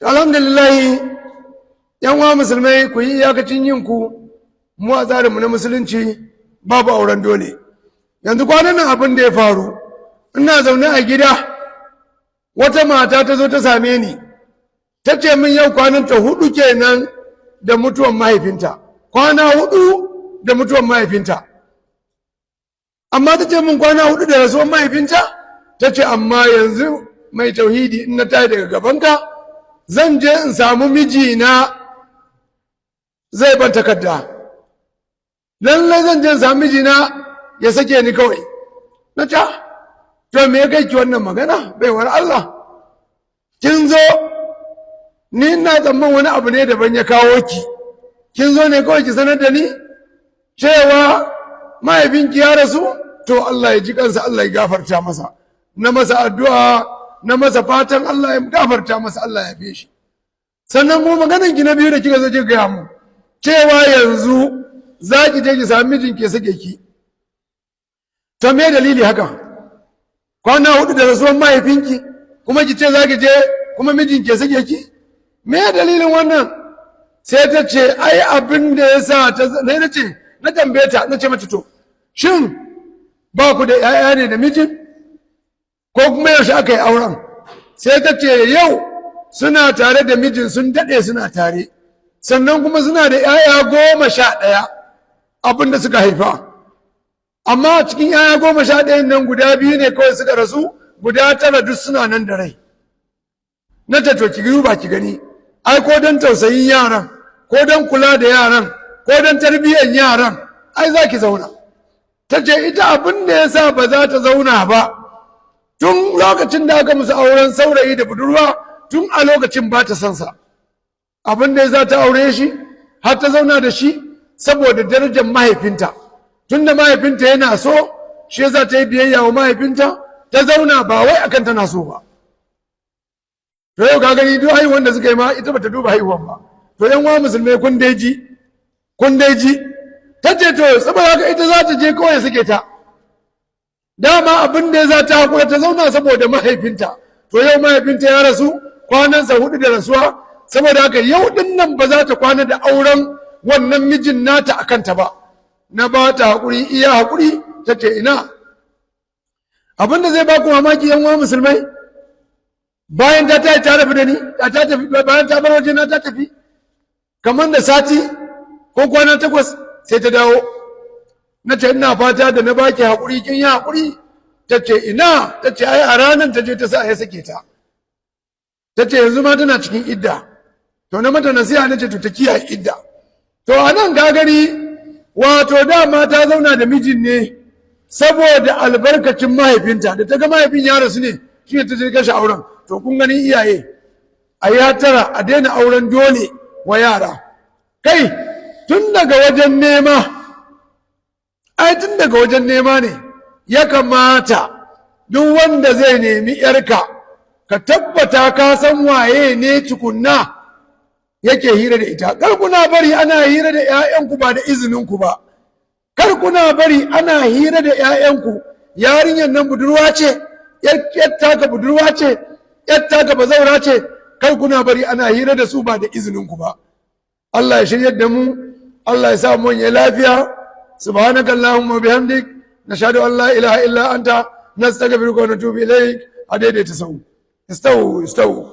Alhamdulillah, yan uwa musulmai, ku yi iyakacin yin ku. Mu a tsarinmu na Musulunci babu auren dole. Yanzu kwanan nan abin da ya faru, ina zaune a gida, wata mata ta zo ta same ni, ta ce min yau kwananta 4 kenan da mutuwan mahaifinta, kwana 4 da mutuwan mahaifinta. Amma ta ce min kwana 4 da rasuwan mahaifinta. Ta ce, "Amma yanzu, mai tauhidi, in na tayi daga gabanka zan je in samu mijina, zai ban takarda. Lallai zan je in samu mijina ya sake ni kawai." Na ce, "To, me ya kai ki wannan magana, baiwar Allah? Kin zo, ni ina tsamman wani abu ne daban ya kawo ki. Kin zo ne kawai ki sanar da ni cewa mahaifinki ya rasu. To, Allah ya ji kansa, Allah ya gafarta masa." Na masa addu'a, na masa fatan Allah ya gafarta masa, Allah ya fi shi. "Sannan kuma maganan ki na biyu da kika zo kika gaya mu, cewa yanzu za ki je ki sami mijinki ya sake ki, to me dalili haka? Kwana 4 da rasuwan mahaifinki, kuma ki ce za ki je kuma mijinki ya sake ki, me dalilin wannan?" Sai ta ce ai abin da ya sa ta na ce, na tambaye ta, na ce mata, "To, shin ba ku da 'ya'ya ne da mijin, ko kuma yaushe aka yi auren?" Sai ta ce yau suna tare da mijin, sun daɗe suna tare, sannan kuma suna da 'ya'ya 11 abin da suka haifa. Amma a cikin 'ya'ya 11 nan, guda biyu ne kawai suka rasu, guda tara duk suna nan da rai. Na ce, "To, ki duba ki gani, ai ko don tausayin yaran, ko don kula da yaran, ko don tarbiyyar yaran, ai za ki zauna." Ta ce ita abin da ya sa ba za ta zauna ba, tun lokacin da aka musu auren saurayi da budurwa, tun a lokacin ba ta son sa. Abin da ya za ta aure shi har ta zauna da shi, saboda darajar mahaifinta. Tun da mahaifinta yana so, shi za ta yi biyayya wa mahaifinta ta zauna, ba wai akan tana so ba. To, yau ka gani, duk haihuwan da suka yi ma, ita bata duba haihuwan ba. To, yan uwa musulmai, kun dai ji, kun dai ji. Ta ce to, saboda haka ita za ta je kawai suke ta. Dama abin da ya za ta hakura ta zauna, saboda mahaifinta. To, yau mahaifinta ya rasu, kwanansa 4 da rasuwa. Saboda haka yau din nan ba za ta kwana da auren wannan mijin nata a kanta ba. Na ba ta haƙuri iya haƙuri, ta ce ina. Abin da zai ba ku mamaki, yan uwa musulmai, bayan ta tayi ta rabu da ni, ta tafi, bayan ta bar wajena ta tafi, kamar da sati ko kwana 8 sai ta dawo. Na ce, "Ina fata da na baki haƙuri kin yi haƙuri." Ta ce ina. Ta ce ai a ranar ta je ta sa ya sake ta. Ta ce yanzu ma tana cikin idda. To, na mata nasiha, na ce to, ta kiyaye idda. To, a nan ka gani, wato dama ta zauna da mijin ne saboda albarkacin mahaifinta. Da ta ga mahaifin ya rasu ne, shi ne ta je kashe auren. To, kun gani, iyaye, a ya tara a daina auren dole wa yara. Kai, tun daga wajen nema, ai tun daga wajen nema ne ya kamata duk wanda zai nemi yarka, ka tabbata ka san waye ne tukunna yake hira da ita. Kar kuna bari ana hira da 'ya'yanku ba da izininku ba. Kar kuna bari ana hira da 'ya'yanku. Yarinyar nan budurwa ce, yar taka budurwa ce, yar taka bazaura ce, kar kuna bari ana hira da su ba da izininku ba. Allah ya shiryar da mu, Allah ya sa mu ya lafiya. سبحانك اللهم وبحمدك، نشهد أن لا إله إلا أنت، نستغفرك ونتوب إليك. A daidaita sau، استووا استووا.